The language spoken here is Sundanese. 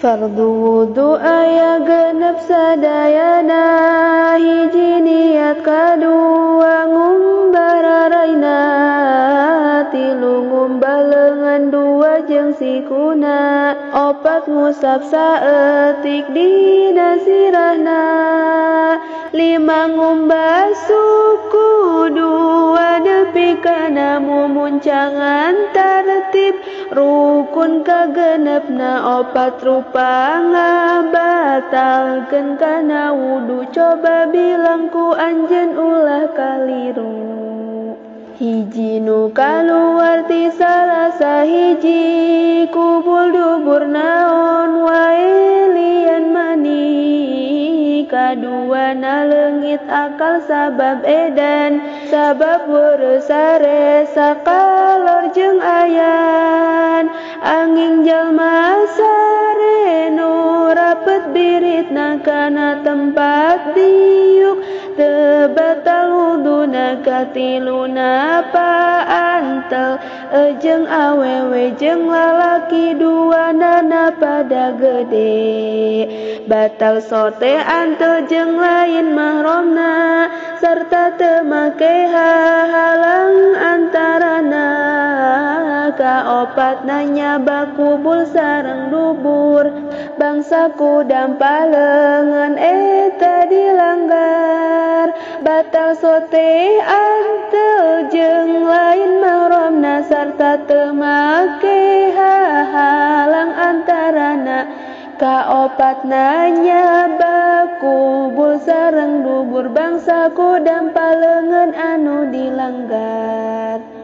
Fardu wudu aya genep sadayana, hiji niat kadua ngumbah raraina, tilu ngumbah leungeun dua jeung sikuna, opat ngusap saeutik dina sirahna, lima ngumbah suku dua nepi kana mumuncangan tartib rukun kagenepna, opat rupa ngabatalkeun kana wudu, coba bilang ku anjeun ulah kaliru. Hiji nu kaluar ti salah sahiji kubul dubur naon wae lian mani, kadua leungit akal sabab edan, sabab weureu sare sakalor jeung ayan, angin jalma sare nu rapet biritna kana tempat diuk, teu batal wuduna. Katiluna paantel jeung awewe jeung lalaki duanana pada gede, batal sote antel jeung lain mahramna, sarta teu make hahalang antarana. Kaopatna nyaba kubul sareng dubur, bangsa kudam paleungeun eta dilanggar, batal sote antel jeung lain mahramna, sarta teu make hahalang antarana. Kaopatna nyaba kubul sareng dubur, bangsa kudam paleungeun anu dilanggar.